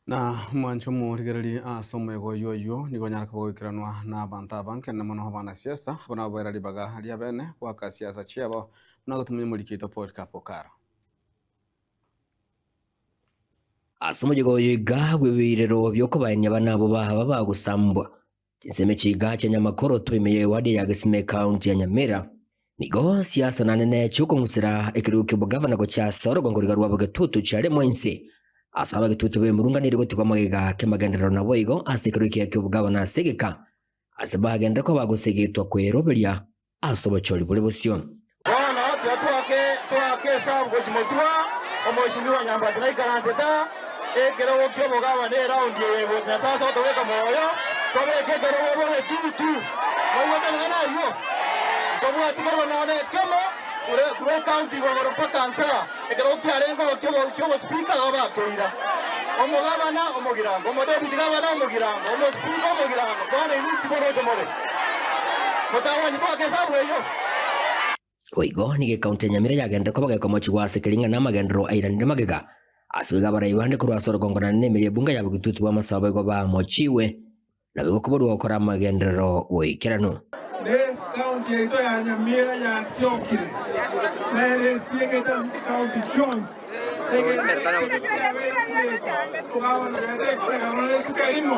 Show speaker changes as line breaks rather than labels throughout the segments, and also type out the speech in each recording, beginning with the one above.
Na mwanche omorigererie ase omoyega oyio oyio, nigo onyare koba goikeranwa nabanto abange na mono abanasiasa, abwo nabo baira ribaga ria bene goaka siasa chiabo, buna gotumia omoriki oito Polycarp Okaro.
Ase omoyega oyo iga bw'ebiirero bi'okobaenia abana abwo baba bagosambwa, Chinsemo chiga chia Nyamakoroto ime y'ewadi ya Gesima ekaunti ya Nyamira nigo siasananene chi'okong'usera ekerogo ki'obogavana gochia ase orogongo riga rwa Bogetutu chiaremwa inse ase abagetutu b'emurunga neri gotigwa magega k'emagenderero naboigo ase ekerogo ekiya ki'obogavana ase egeka ase bagenderere koba bagosegetwa kweroberia ase obochori bore bosio.
Bono tiga toake toake esabu gochia motwe, Omweshimiwa Nyambati naikaransete ekerogo ki'obogabane eraundi eye gocha Nyasae ase gotobeka moyo, tobeke ekerogo bogetutu. Moigwete amang'ana ayio? Ntobwati korwa nonya nekemo korwa ekaunti igoro mpaka nse aa, ekerogo kiarenge oo ki'obosipika igo bakeira. Omogabana omogirango, omodepiti gabana omogirango, omosipika omogirango, bono inwe tiboroche more. Motagwanyi goaka esabu eyio.
Boigo nigo ekaunti ya Nyamira yagenderire koba gekomochigwa ase keria ng'a namagenderero airanire magega ase boigo abarai bande korwa ase orogongo naende nemeri ebunga ya bogetutu bw'amasabo boigo bamochiwe Naboigo koborwa gokora amagenderero goikeranu.
Ne county yaito ya Nyamira yatiokire, nere esiegete ase chicounty chionsi, egento getekorekana nonya rituko erimo,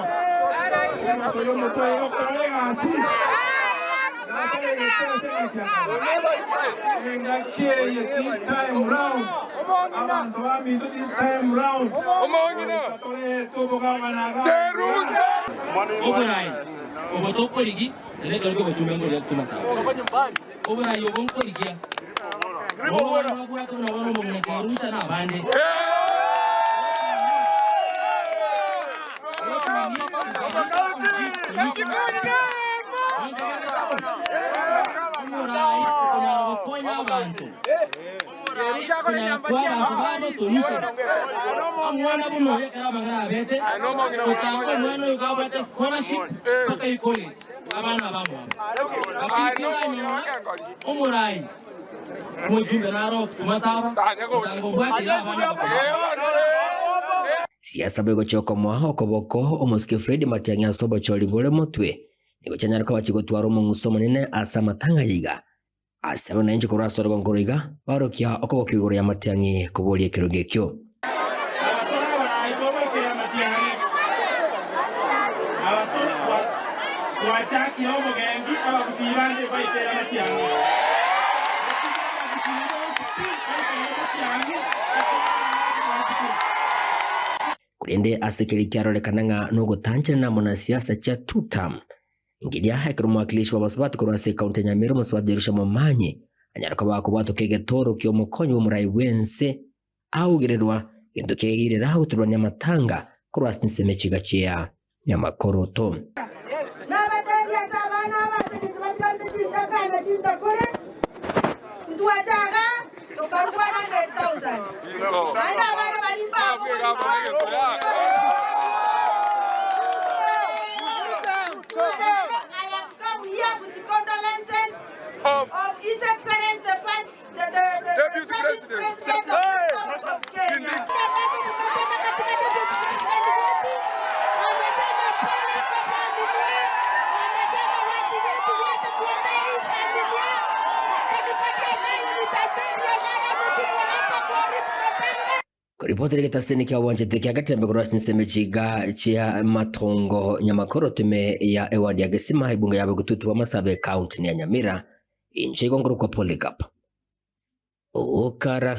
buna toria omotwe oye okorora egasi, nasaregete ase engaki ya kare. Engaki eye this time round, abanto baminto this time round, goika torete obogabana iga.
Oborai obo tokorigi tari ekero ki'obochumbe nkoria tomasabo. Oborai obo nkorigia nobwo baria babwate buna bono omong'ina Jerusha na abande. Omorai okonyara gokonya abanto. Konyara koa abanto babo solution. Omwana buna oyo ekero amang'ana abete, otanga omwana oyo kabwate scholarship mpaka e college, abana abamwabo. Lakini toranyora omorai omojumbe naro okotumasaba, otanga obwate iga abana abakomwabo.
Siasa boigo okomoa okoboko omosike Fred Matiang'i ase obochori bore motwe nigo chianyare koba chigotwara omong'uso omonene ase amatang'a iga. Ase abo nainche korwa ase orogongo oro iga, baorokia okobokigwa igoro y'amatiang'i koboria ekerogo ekio.
Abatore abarai bogoikera amatiang'i, abatore twachakire obogenki, abagusii bande baikere amatiang'i. Totige abagusii bonsi pi baikere amatiang'i, ekiagera natobwati pi.
Korende ase keria kiarorekana ng'a nogotancherana amo na siasa chia two term, Ngiria ekero omowakilishi bw'abasubati korwa ase ekaunti ya Nyamira omosubati Jerusha Momanyi anyare koba akobwatoka egetoro ki'omokonyi bw'omorai bw'ense augererwa gento kegeirera goturwania amatanga korwa ase chinsemo echiga chia Nyamakoroto.
Nabateebie ase abana aba ase chinsu batigarete chintaka na chintakore, ntwachaga tokarua 100,000, naende abana baria mbabogorigwa. I have come here with condolences of His Excellency the first the, the, the, the Deputy President of the Republic of Kenya. Ambazo tumetoka katika Deputy President wetu amesema pole kwa familia, amesema watu wetu wote tuombee hii familia. Anybody ambaye ni tapeli ambaye ametumwa hapa kuharibu matanga
Koripoti rigetaseni kia wanchete kia gatembe korwa chinsemo chiga chia matongo nyamakoro tume ya eward ya Gesima ebunge ya Bogetutu wa Masabe county ya Nyamira inche igo nkorokwa Polycarp Okara.